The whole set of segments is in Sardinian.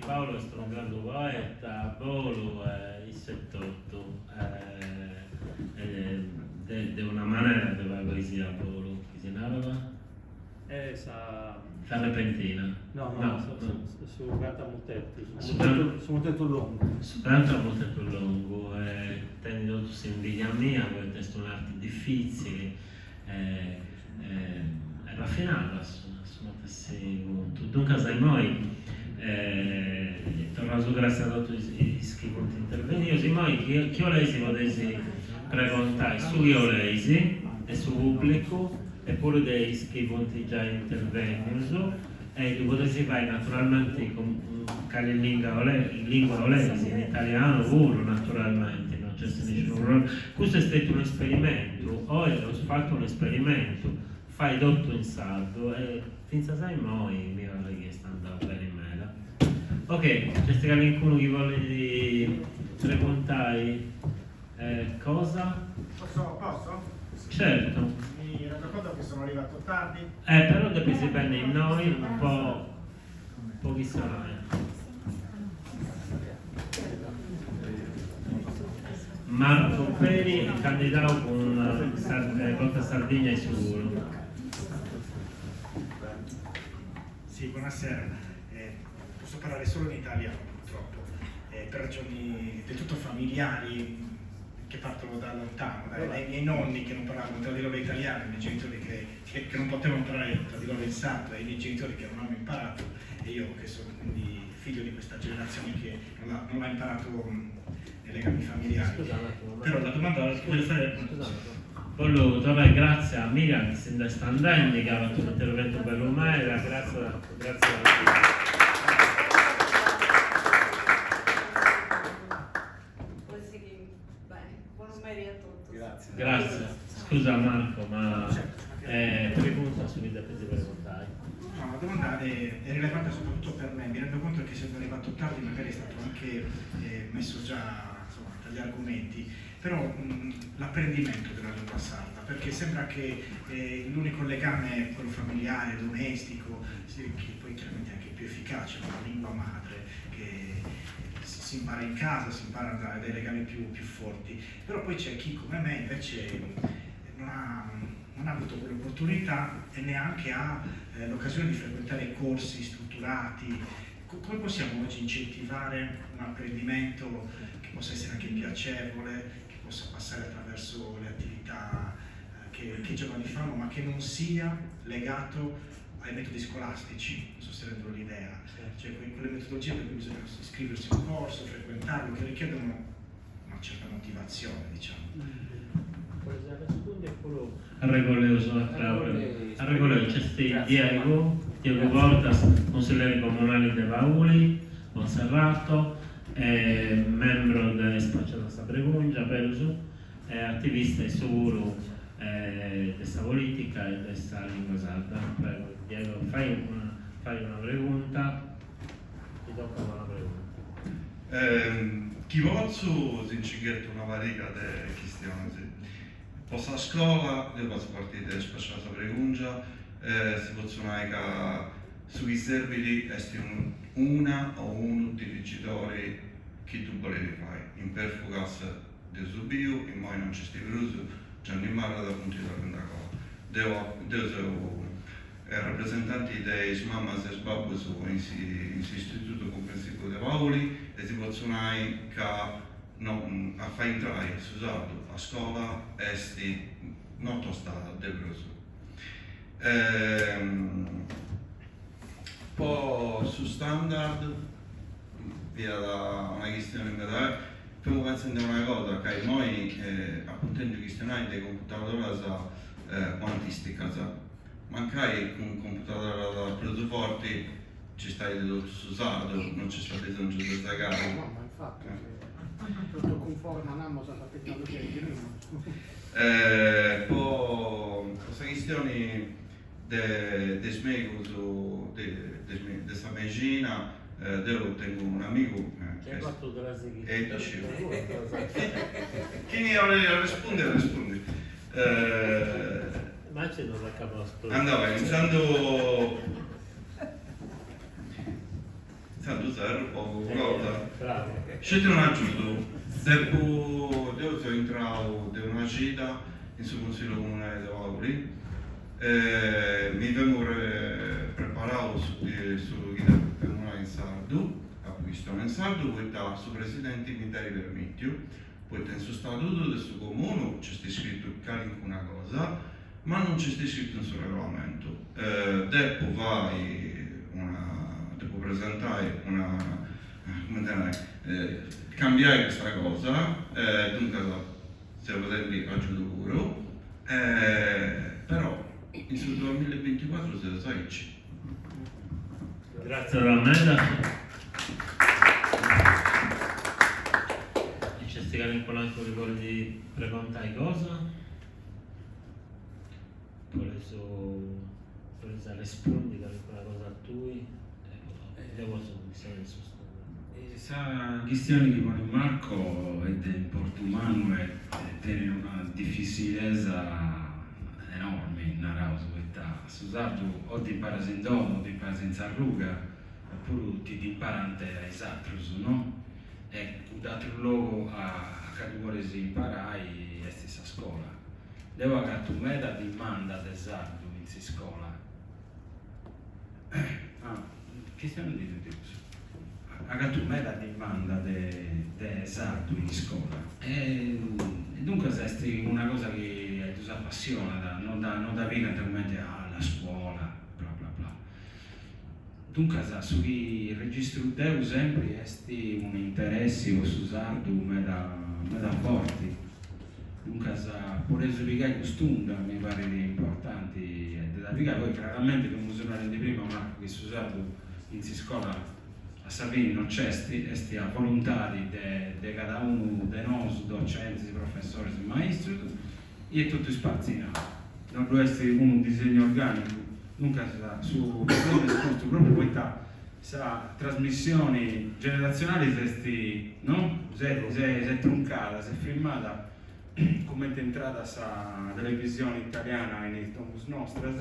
Paolo est unu grandu poeta, a bolu, issu etotu, de una manera de fai poesia a bolu, chi si narat? Est sa. Sa repentina. No, no, su cantu a mutetu, su mutetu longu. Su cantu a mutetu longu, e tenit totu s'invidia mia poita est un'arti difitzili e rafinada a su matessi puntu. Duncas immoi torraus gratzias a totu is chi funt intervenius, immoi chi 'oleis podeis pregontai su chi 'oleis de su pubblicu e puru de is chi funt giai intervennius e ddu podeis fai naturalmenti cun cali lingua 'oleis, in italianu puru naturalmenti, no nc'est nisciunu problema. Custu est stetiu unu esperimentu, oi eus fatu unu esperimentu, fai totu in sardu e fintzas a immoi mi parit chi est andau beni meda. Ok, nc'est calincunu chi bolit preguntai cosa? Posso? Posso? Certo. Mi rendo conto che sono arrivato tardi. Eh, però depis benni innoi po po chistionai. Marco Peri, candidau cun Vota Sardigna issu puru. Sì, buonasera. Eh, posso parlare solo in italiano purtroppo, eh, per ragioni del tutto familiari che partono da lontano, dai, dai miei nonni che non parlavano tra di loro italiano, i miei genitori che, che, che non potevano parlare tra di loro il sardo, e i miei genitori che non hanno imparato, e io che sono quindi figlio di questa generazione che non ha, non ha imparato nei legami familiari. Scusa un attimo, Però la domanda la voglio fare... Scusa un attimo. Bollu torrai gratzias a Miriam chi si nd'est andendi, chi at fatu un'interventu bellu meda, gratzias gratzias a tui. Gratzias. Scusa Marco, ma pregunta su chi depis preguntai. No, la domanda è, è rilevante soprattutto per me, mi rendo conto che essendo arrivato tardi magari è stato anche eh, messo già insomma, tra gli argomenti, però mh, l'apprendimento della lingua sarda, perché sembra che eh, l'unico legame è quello familiare, domestico, sì, che poi chiaramente è anche più efficace con la lingua madre, che si, si impara in casa, si impara dai, dai legami più, più forti, però poi c'è chi come me invece non ha, non ha avuto quell'opportunità e neanche ha eh, l'occasione di frequentare corsi strutturati. Co- come possiamo oggi incentivare un apprendimento che possa essere anche piacevole, che possa passare attraverso le attività eh, che, che i giovani fanno, ma che non sia legato ai metodi scolastici, non so se rendo l'idea, cioè quelle metodologie per cui bisogna iscriversi a un corso, frequentarlo, che richiedono una certa motivazione, diciamo. Arregolleus Arregolleus nc'est Diegu, Diegu Portas, consilleri comunali de Pauli, Monserrato, e membru de Spaciada sa Bregungia, berus, e ativista issu puru de sa politica e de sa lingua sarda. Prego Diego, fai una fai una pregunta, ti tocat una pregunta. Chi potzu si nci ghetu una pariga de chistionis. Po sa scola, deu fatzu parti de Spaciada sa Bregungia, e si potzu nai ca su chi serbit est una o unu dirigidori chi ddu bolit fai. In Perfugas deu ddu biu, immoi non nc'est prus, Gianni Marra funt torrendi a goa. Deu deu seu rapresentanti de is mamas e is babbus in s'istitutu cumprensivu de Pauli e si potzu nai ca no a fai intrai su sardu a scola est no tosta de prus. Po su standard fiat una chistioni meda, femu pentzendi a una cosa, ca immoi apu intendiu chistionai de computadoras cuantisticas, mancai cun computadoras prus forti nci stait totu su sardu, no nc'est abisongiu de segai. No, ma infatti, totu cunforma namus a sa tecnologia chi tenimus. Po sa chistioni de is meigus de sa mexina deu tengu un'amigu e ddu sciu. Chini 'olit arrespundi arrespundit. Andat beni, intzandu. Intzandus zerru po cosa. Sceti un'agiudu, depu, deu seu intrau de una cida in su Consillu Comunali de Pauli e mi femu preparau su su chi depu nai in sardu, apu chistionau in sardu poita su presidenti mi dd'at permitiu, poita in su statudu de su comunu nc'est scritu calincuna cosa, ma non nc'est scritu in su regolamentu. Depu fai una, depu presentai una, cumenti a nai, cambiai custa cosa, e duncas seu pedendi agiudu puru, però in su duamillabinticuatru seus aici. Gratzias meda. Nc'est calincun'aturu chi bolit pregontai cosa? Bolis bolis arrespundi calincuna cosa a tui? Deu potzu chistionai de su Sa chistioni chi ponit Marco est de importu mannu e tenit una dificilesa enormi, naraus, poita su sardu o dd'imparas in domu o dd'imparas in s'arruga opuru ti dd'imparant is atrus, no? E cudd'atru logu a ca ddu podis imparai est sa scola. Deu agatu meda dimanda de sardu in s'iscola. Ah, chistionendi de cussu. Agatu meda dimanda de de sardu in iscola e duncas est una cosa chi ddus apassionat, non dda non dda pigant cumenti ah la scuola bla bla bla. Duncas su chi registru deu sempri est unu interessi po su sardu meda meda forti, duncas podeus pigai cust'unda, mi parit importanti de dda pigai, poi craramenti femus narendi prima Marco chi su sardu in s'iscola a sa fini no nc'est, est a voluntadi de de cada unu de nosu, docentis, professoris, maistrus, i est totu ispartzinau, no ddu est unu disegnu organicu, duncas su problema est custu, propriu poita sa trasmissioni generatzionali s'est, no, s'est truncada, s'est frimmada cumenti est intrada sa televisioni italiana in is domus nostras,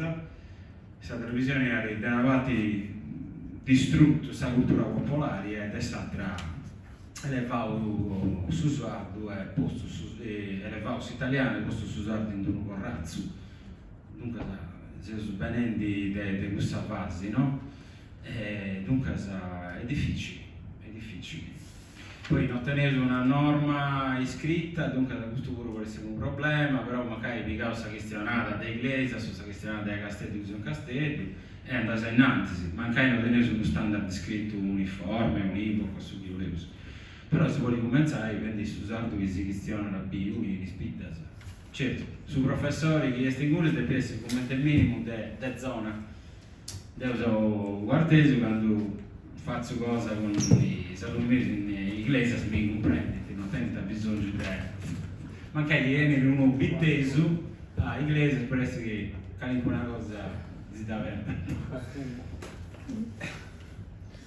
sa televisioni at de una parti distrutu sa cultura popolari e de s'atra elevau su sardu e postu su elevau s'italianu e postu su sardu in d'unu corratzu, duncas seus benendi de de cussa fasi no, e duncas est dificili, est dificili. Poi no teneus una norma iscrita, duncas custu puru podit essi unu problema, però mancai pigaus sa chistionada de Iglesias o sa chistionada de Casteddu chi seu in Casteddu e andaus ainnantis, mancai no teneus unu standard scritu uniforme, univoco, su chi 'oleus, però si podit cumentzai fendi su sardu chi si chistionat biu in is biddas. Certu, su professori chi est ingunis depit essi cumenti minimu de de zona, deu seu cuartesu, candu fatzu cosa cun is allunnus in Iglesias mi cumprendint, no tenint abisongiu de, mancai chi 'enit unu biddesu a Iglesias podit essi chi calincuna cosa Si dda perdant.